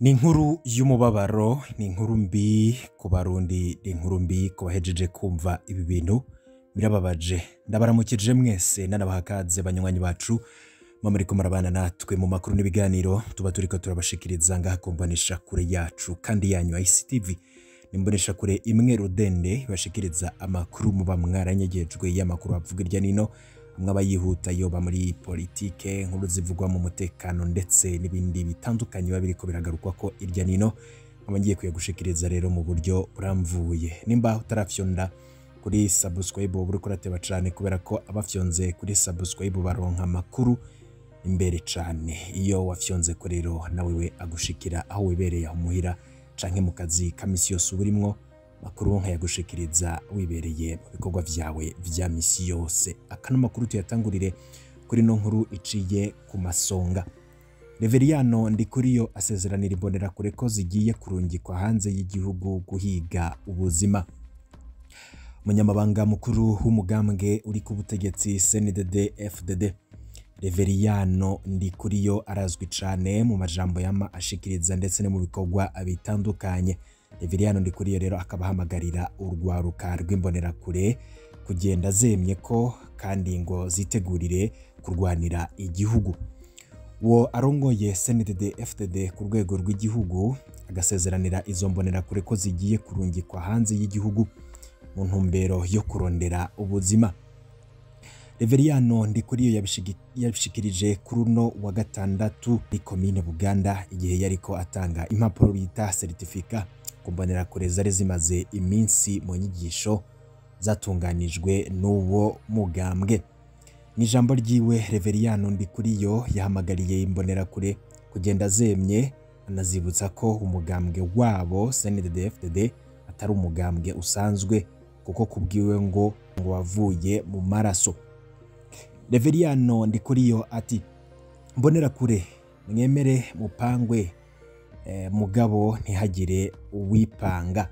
Ni inkuru y'umubabaro, ni inkuru mbi ku Barundi, ni inkuru mbi ku bahejeje kumva ibi bintu, birababaje. Ndabaramukije mwese nanabaha kaze banywanyi bacu, muba muriko murabana natwe mu makuru n'ibiganiro tuba turiko turabashikiriza ngaha ku mboneshakure yacu kandi yanyu ICTV. Ni imboneshakure imwe rudende ibashikiriza amakuru muba mwaranyegejwe, y'amakuru avuga irya nino, amwe aba yihuta yoba muri politike, inkuru zivugwa mu mutekano ndetse n'ibindi bitandukanye biba biriko biragarukwako irya nino, nkaba ngiye kuyagushikiriza rero mu buryo buramvuye. Nimba utarafyonda kuri subscribe uba uriko urateba cane, kubera ko abafyonze kuri subscribe baronka amakuru imbere cane. Iyo wafyonze ko rero nawe we agushikira aho wibereye, aho muhira canke mu kazi ka misi yose uba urimwo, makuru nkayagushikiriza wibereye mu bikorwa vyawe vya misi yose. Akano makuru tuyatangurire kuri no nkuru iciye ku masonga. Reveriyano Ndikuriyo asezeranira imbonerakure ko zigiye kurungikwa hanze y'igihugu guhiga ubuzima. Umunyamabanga mukuru w'umugambwe uri ku butegetsi CNDD FDD, Reveriyano Ndikuriyo, arazwi cane mu majambo yama ashikiriza ndetse no mu bikorwa bitandukanye. Reveriyano Ndikuriyo rero akaba ahamagarira urwaruka rw'imbonerakure kugenda zemye ko kandi ngo zitegurire kurwanira igihugu. Uwo arongoye CNDD FDD ku rwego rw'igihugu agasezeranira izo mbonerakure ko zigiye kurungikwa hanze y'igihugu mu ntumbero yo kurondera ubuzima. Reveriyano Ndikuriyo yabishikirije kuri uno wa gatandatu muri komine Buganda, igihe yariko atanga impapuro bita seritifika ku mbonerakure zari zimaze iminsi mu nyigisho zatunganijwe n'uwo mugambwe. Mu ijambo ryiwe, Reveriyano Ndikuriyo yahamagariye imbonerakure kugenda zemye, anazibutsa ko umugambwe wabo CNDD-FDD atari umugambwe usanzwe, kuko kubwiwe ngo wavuye mu maraso. Reveriyano Ndikuriyo ati: "Mbonerakure mwemere mupangwe, mugabo ntihagire uwipanga.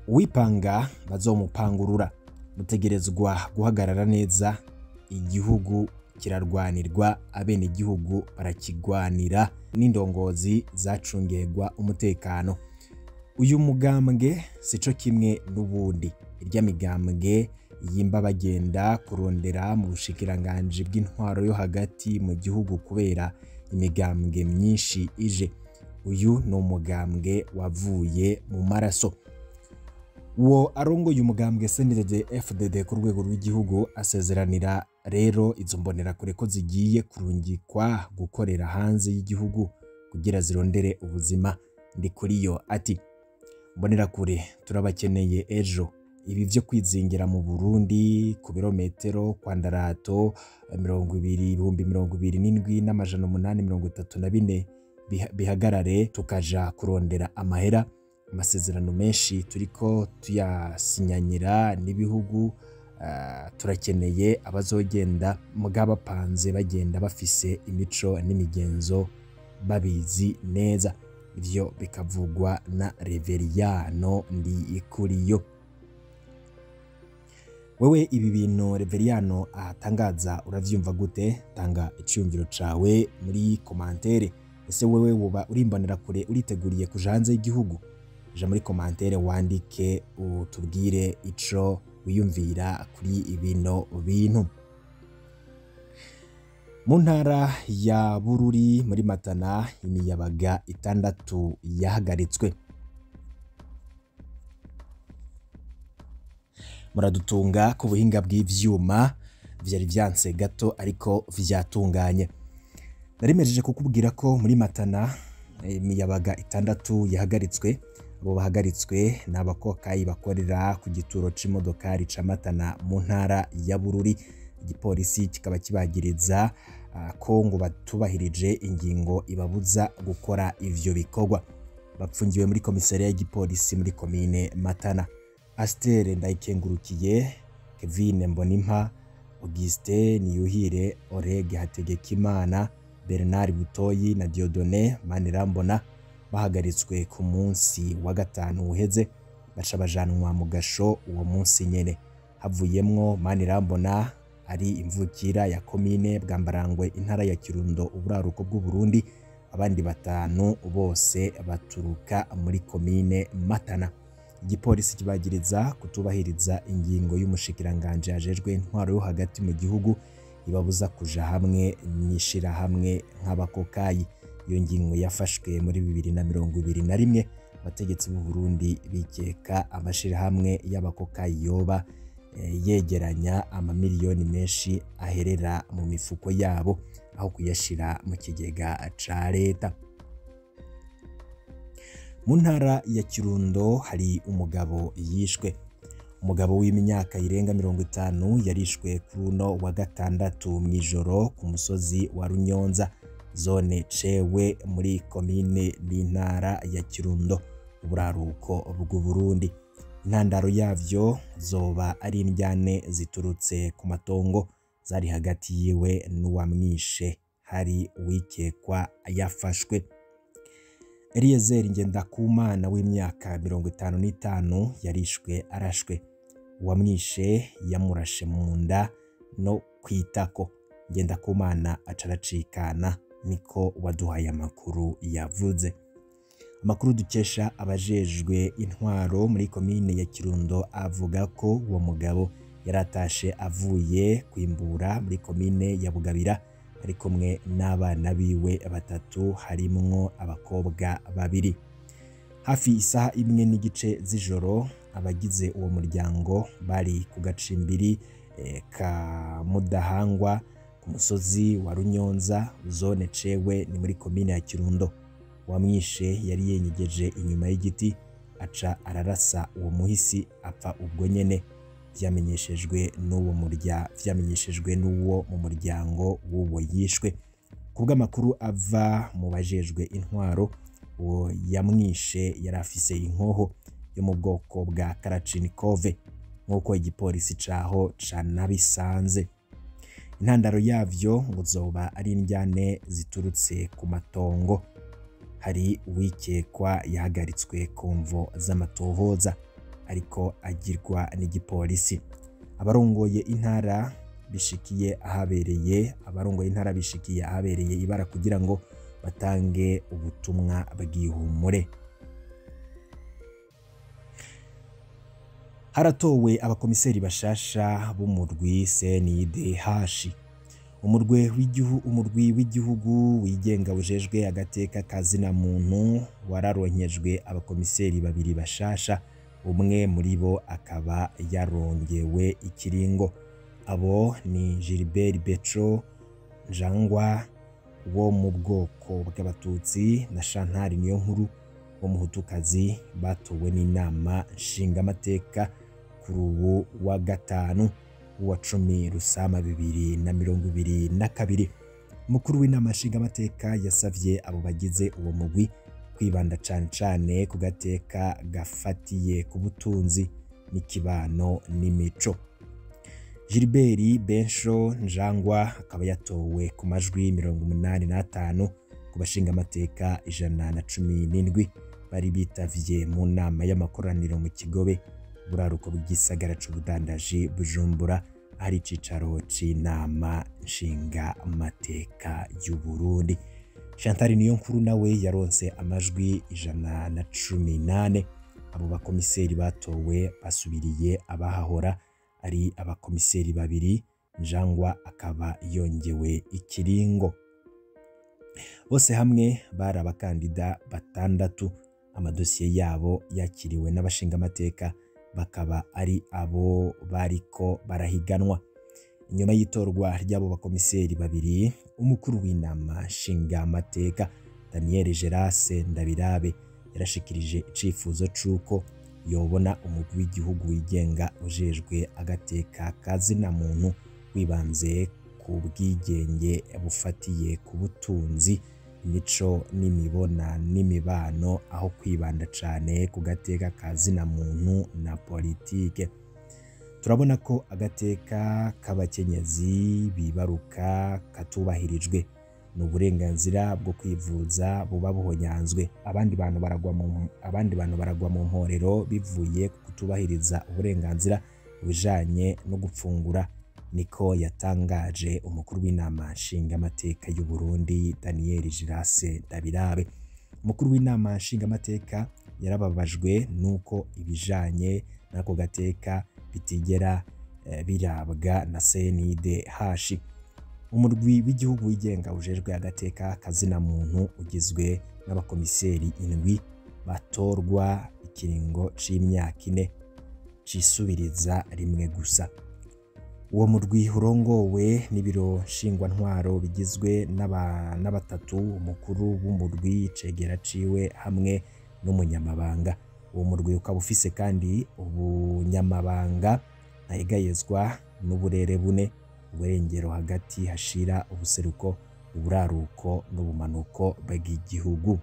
Uwipanga bazomupangurura. Mutegerezwa guhagarara neza, igihugu kirarwanirwa, abenegihugu barakigwanira n'indongozi zacungerwa umutekano. Uyu mugambwe sico kimwe n'ubundi. Irya migambwe yimba bagenda kurondera mu bushikiranganji bw'intwaro yo hagati mu gihugu kubera imigambwe myinshi ije. Uyu ni umugambwe wavuye mu maraso." Uwo arongoye umugambwe CNDD FDD ku rwego rw'igihugu asezeranira rero izo mbonerakure ko zigiye kurungikwa gukorera hanze y'igihugu kugira zirondere ubuzima. Ndikuriyo ati: "Mbonerakure turabakeneye ejo. Ibi vyo kwizingira mu Burundi ku birometero kwa ndarato 20 27,834 bihagarare, tukaja kurondera amahera. Amasezerano menshi turiko tuyasinyanyira n'ibihugu, turakeneye abazogenda mugabo bapanze, bagenda bafise imico n'imigenzo babizi neza." Ivyo bikavugwa na Reveriyano Ndikuriyo. Wewe ibi bintu Reveriyano atangaza uravyumva gute? Tanga iciyumviro cawe muri commentaire. Ese wewe woba uri imbonerakure, uriteguriye kuja hanze y'igihugu? Ja muri commentaire wandike utubwire ico wiyumvira kuri bino bintu. Mu ntara ya Bururi muri Matana imiyabaga 6 yahagaritswe. Muradutunga ku buhinga bw'ivyuma vyari vyanse gato ariko vyatunganye. Narimejeje kukubwira ko muri Matana imiyabaga 6 yahagaritswe. Abo bahagaritswe ni abakokayi bakorera ku gituro c'imodokari ca Matana mu ntara ya Bururi. Igipolisi kikaba kibagiriza ko ngo batubahirije ingingo ibabuza gukora ivyo bikorwa. Bapfungiwe muri komisariya y'igipolisi muri komine Matana. Astere Ndayikengurukiye, Kevin Mbonimpa, Auguste Niyuhire, Orege Hategekimana, Bernard Butoyi na Dieudonné Manirambona bahagaritswe ku munsi wa gatanu uheze, baca bajanwa mu gasho uwo munsi nyene. Havuyemwo Manirambona ari imvukira ya komine Bwambarangwe intara ya Kirundo uburaruko bw'u Burundi, Abandi 5 bose baturuka muri komine Matana. Igipolisi kibagiriza kutubahiriza ingingo y'umushikiranganje ajejwe intwaro yo hagati mu gihugu ibabuza kuja hamwe mwishira hamwe nk'abakokayi. Iyo ngingo yafashwe muri 2021. Abategetsi b'u Burundi bikeka amashira hamwe y'abakokayi yoba yegeranya amamiliyoni menshi aherera mu mifuko yabo aho kuyashira mu kigega ca leta. Mu ntara ya Kirundo hari umugabo yishwe. Umugabo w'imyaka irenga 50 yarishwe kuri uno wa gatandatu mw'ijoro ku musozi wa Runyonza, zone Cewe, muri komine n'intara ya Kirundo, uburaruko bw'u Burundi. Intandaro yavyo zoba ari indyane ziturutse ku matongo zari hagati yiwe n'uwamwishe. Hari uwikekwa yafashwe. Eliezer Ngendakumana w'imyaka 55 yarishwe arashwe. Uwamwishe yamurashe mu nda no kwitako. Ngendakumana acaracikana, niko waduhaye amakuru yavuze. Amakuru dukesha abajejwe intwaro muri komine ya Kirundo avuga ko uwo mugabo yaratashe avuye kwimbura muri komine ya Bugabira ari kumwe n'abana biwe 3 harimwo abakobwa 2. Hafi isaha 1:15 z'ijoro abagize uwo muryango bari ku gacimbiri ka Mudahangwa ku musozi wa Runyonza, zone Cewe, ni muri komine ya Kirundo. Wamwishe yari yenyegeje inyuma y'igiti aca ararasa uwo muhisi apfa ubwo nyene. Vyamenyeshejwe n'uwo mu muryango w'uwo yishwe. Kubw'amakuru ava mu bajejwe intwaro, uwo yamwishe yari afise inkoho yo mu bwoko bwa Karachinikove, nk'uko igipolisi caho canabisanze. Intandaro yavyo ngo zoba ari indyane ziturutse ku matongo. Hari uwikekwa yahagaritswe ku mvo z'amatohoza ariko agirwa n'igipolisi. Abarongoye intara bishikiye ahabereye ibara kugira ngo batange ubutumwa bw'ihumure. Haratowe abakomiseri bashasha b'umurwi CNIDH. Umurwi w'igihugu wigenga ujejwe agateka kazina muntu wararonkejwe abakomiseri 2 bashasha, umwe muri bo akaba yarongewe ikiringo. Abo ni Gilbert Becho Njangwa wo mu bwoko bw'Abatutsi na Chantal Niyonkuru wo Muhutukazi, batowe n'inama nshingamateka kuri ubu wa gatanu wa 10 Rusama 2022. Umukuru w'inama nshingamateka yasavye abo bagize uwo mugwi kwibanda cane cane ku gateka gafatiye ku butunzi n'ikibano n'imico. Gilbert Bensho Njangwa akaba yatowe ku majwi 85 ku bashingamateka 117 bari bitavye mu nama y'amakoraniro mu Kigobe, buraruko bw'igisagara c'ubudandaji Bujumbura, ari icicaro c'inama nshingamateka y'u Burundi. Chantal Niyonkuru nawe yaronse amajwi 118. Abo bakomiseri batowe basubiriye abahahora ari abakomiseri 2, Njangwa akaba yongewe ikiringo. Bose hamwe bari abakandida 6. Amadosiye yabo yakiriwe n'abashingamateka bakaba ari abo bariko barahiganwa. Inyuma y'itorwa ry'abo bakomiseri 2, umukuru w'inama nshingamateka Daniel Gerase Ndabirabe yarashikirije icifuzo c'uko yobona umugwi w'igihugu wigenga ujejwe agateka kazina muntu wibanze ku bwigenge bufatiye ku butunzi, imico n'imibona n'imibano, aho kwibanda cane ku gateka kazina muntu na politike. Turabona ko agateka k'abakenyezi bibaruka katubahirijwe, n'uburenganzira bwo kwivuza buba buhonyanzwe. Abandi bantu baragwa mu mporero bivuye ku kutubahiriza uburenganzira bujanye no gupfungura. Niko yatangaje umukuru w'inama nshingamateka y'u Burundi Daniel Girase Ndabirabe. Umukuru w'inama nshingamateka yarababajwe nuko ibijanye n'ako gateka bitigera birabwa na CNIDH. Umurwi w'igihugu wigenga ujejwe agateka kazina muntu ugizwe n'abakomiseri 7 batorwa ikiringo c'imyaka 4 cisubiriza rimwe gusa. Uwo murwi urongowe n'ibiro nshingwantwaro bigizwe n'abatatu, umukuru w'umurwi, cegera ciwe hamwe n'umunyamabanga. Uwo murwi ukaba ufise kandi ubunyamabanga ntayegayezwa n'uburere bune, uburengero hagati hashira ubuseruko, uburaruko n'ubumanuko bw'igihugu.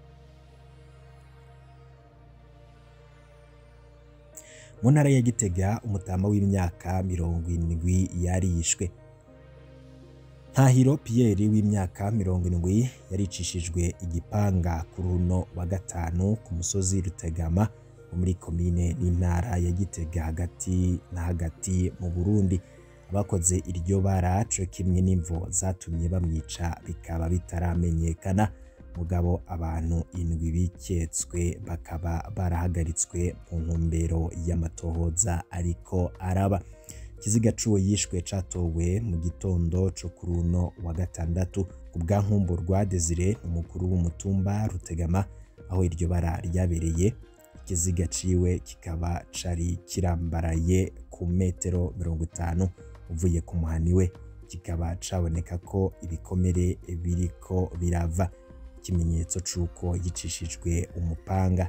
Mu ntara ya Gitega umutama w'imyaka 70 yarishwe. Ntahiro Pierre w'imyaka 70 yaricishijwe igipanga ku runo wa gatanu ku musozi Rutegama muri komine n'intara ya Gitega hagati na hagati mu Burundi. Abakoze iryo bara co kimwe n'imvo zatumye bamwica bikaba bitaramenyekana. Mugabo abantu 7 biketswe bakaba barahagaritswe mu ntumbero y'amatohoza ariko araba. Ikiziga c'uwo yishwe catowe mu gitondo co ku runo wa gatandatu ku bwa Nkumburwa Desire, umukuru w'umutumba Rutegama aho iryo bara ryabereye. Ikiziga ciwe kikaba cari kirambaraye ku metero 50 uvuye ku muhani we, kikaba caboneka ko ibikomere biriko birava, ikimenyetso c'uko yicishijwe umupanga.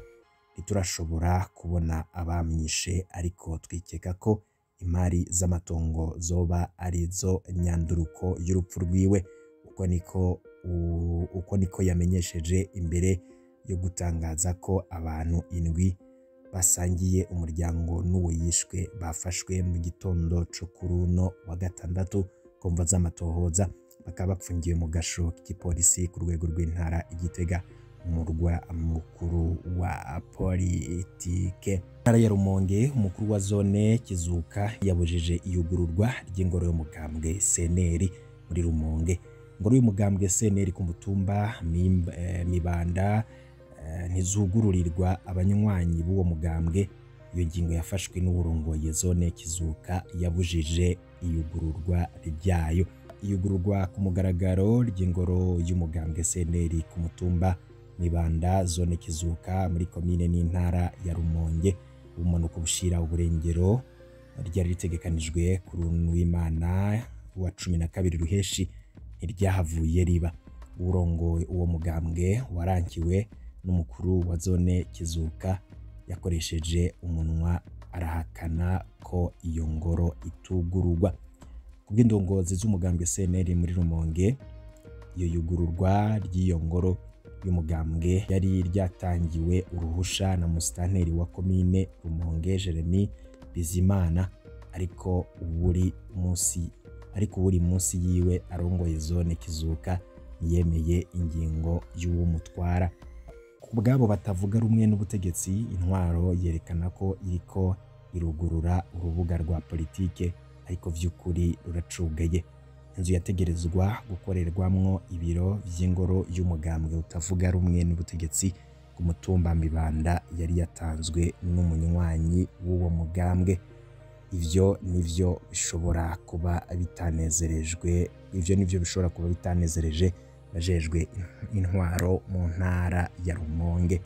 Ntiturashobora kubona abamwishe, ariko twikeka ko imari z'amatongo zoba arizo nyanduruko y'urupfu rwiwe. Uko niko yamenyesheje imbere yo gutangaza ko abantu 7 basangiye umuryango n'uwo yishwe bafashwe mu gitondo co ku runo wa gatandatu ku mvo z'amatohoza, bakaba bapfungiwe mu gasho k'igipolisi ku rwego rw'intara Igitega, umurwa mukuru wa politike. Ntara ya Rumonge, umukuru wa zone Kizuka yabujije iyugururwa ry'ingoro y'umugambwe CNL muri Rumonge. Ingoro y'umugambwe CNL ku mutumba Mibanda ntizugururirwa abanywanyi b'uwo mugambwe. Iyo ngingo yafashwe n'uwurongoye zone Kizuka yabujije iyugururwa ryayo. Iyugururwa ku mugaragaro ry'ingoro y'umugambwe CNL ku mutumba Mibanda zone Kizuka muri komine n'intara ya Rumonge, ubumanuko bushira uburengero, ryari ritegekanijwe ku Wimana wa 12 Ruheshi ntiryahavuye riba. Urongoye uwo mugambwe warankiwe n'umukuru wa zone Kizuka yakoresheje umunwa arahakana ko iyo ngoro itugururwa. Kubw'indongozi z'umugambwe CNL muri Rumonge, iyo yugururwa ry'iyo ngoro y'umugambwe yari ryatangiwe uruhusha na musitanteri wa komine Rumonge Jeremy Bizimana, ariko uri munsi yiwe arongoye zone Kizuka yemeye ingingo y'uwo mutwara. Kubwabo batavuga rumwe n'ubutegetsi, intwaro yerekana ko iriko irugurura urubuga rwa politike, ariko vy'ukuri ruracugaye. Inzu yategerezwa gukorerwamwo ibiro vy'ingoro y'umugambwe utavuga rumwe n'ubutegetsi ku mutumba Mibanda yari yatanzwe n'umunywanyi w'uwo mugambwe. Ivyo nivyo bishobora kuba bitanezerejwe, ivyo nivyo bishobora kuba bitanezereje bajejwe intwaro mu ntara ya Rumonge.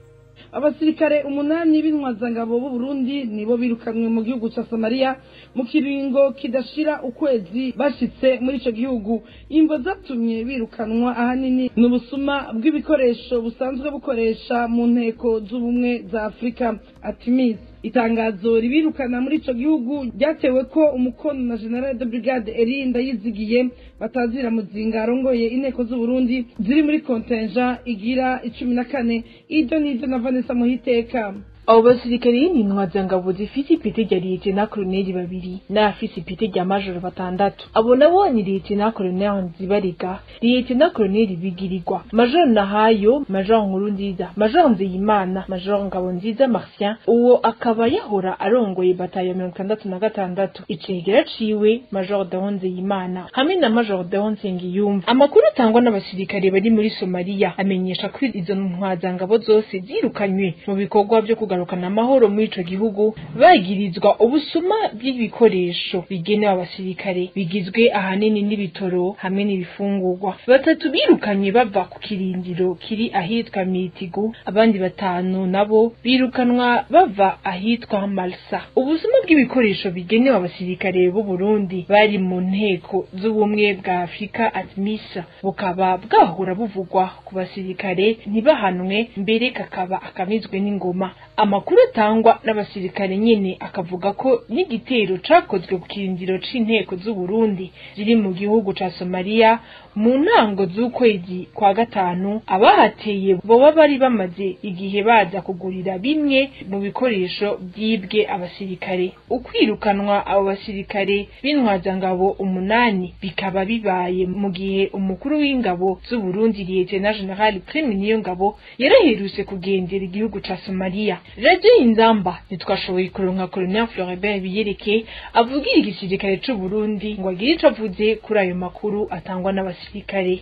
Abasirikare 8 b'intwazangabo b'u Burundi nibo birukanwe mu gihugu ca Somalia mu kiringo kidashira ukwezi bashitse muri ico gihugu. Imvo zatumye birukanwa ahanini n'ubusuma bw'ibikoresho busanzwe bukoresha mu nteko z'ubumwe za Afrika ATMIS. Itangazo ribirukana muri ico gihugu ryatewe ko umukono na General de Brigade Erinda yizigiye batazira muzinga arongoye inteko z'u Burundi ziri muri kontenja igira 14. Ibyo nivyo na Vanessa Muhiteka. Abo basirikare ni intwazangabo zifise ipete rya Lieutenant Colonel babiri n'abafise ipete rya Major batandatu. Abo nabo ni Lieutenant Colonel Nzibariga, Lieutenant Colonel Bigirirwa, Major Nahayo, Major Nkurunziza, Major Nzeyimana, Major Ngabonziza Martien, uwo akaba yahora arongoye batayo 66, icegera ciwe Major Deo Nzeyimana hamwe na Major Deo Nsengiyumva. Amakuru atangwa n'abasirikare bari muri Somalia amenyesha ko izo ntwazangabo zose zirukanywe mu bikorwa vyo kugarukana amahoro muri ico gihugu, bagirizwa ubusuma bw'ibikoresho bigenewe abasirikare bigizwe ahanini n'ibitoro hamwe n'ibifungurwa. Batatu birukanywe bava ku kirindiro kiri ahitwa Mitigu, abandi batanu nabo birukanwa bava ahitwa Malsa. Ubusuma bw'ibikoresho bigenewe abasirikare b'u Burundi bari mu nteko z'ubumwe bwa Afrika ATMIS bukaba bwahora buvugwa ku basirikare ntibahanwe, mbere kakaba akamizwe n'ingoma. Amakuru atangwa n'abasirikare nyene akavuga ko n'igitero cakozwe ku kirindiro c'inteko z'u Burundi ziri mu gihugu ca Somalia mu ntango z'ukwezi kwa gatanu, abahateye boba bari bamaze igihe baza kugurira bimwe mu bikoresho byibwe abasirikare. Ukwirukanwa abo basirikare b'intwazangabo 8 bikaba bibaye mu gihe umukuru w'ingabo z'u Burundi Lieutenant General Prime Niyongabo yaraherutse kugendera igihugu ca Somalia. Radio Inzamba ntitwashoboye kuronka Colonel Floribert Biyereke avugira igisirikare c'u Burundi ngo agire ico avuze kuri ayo makuru atangwa n'abasirikare.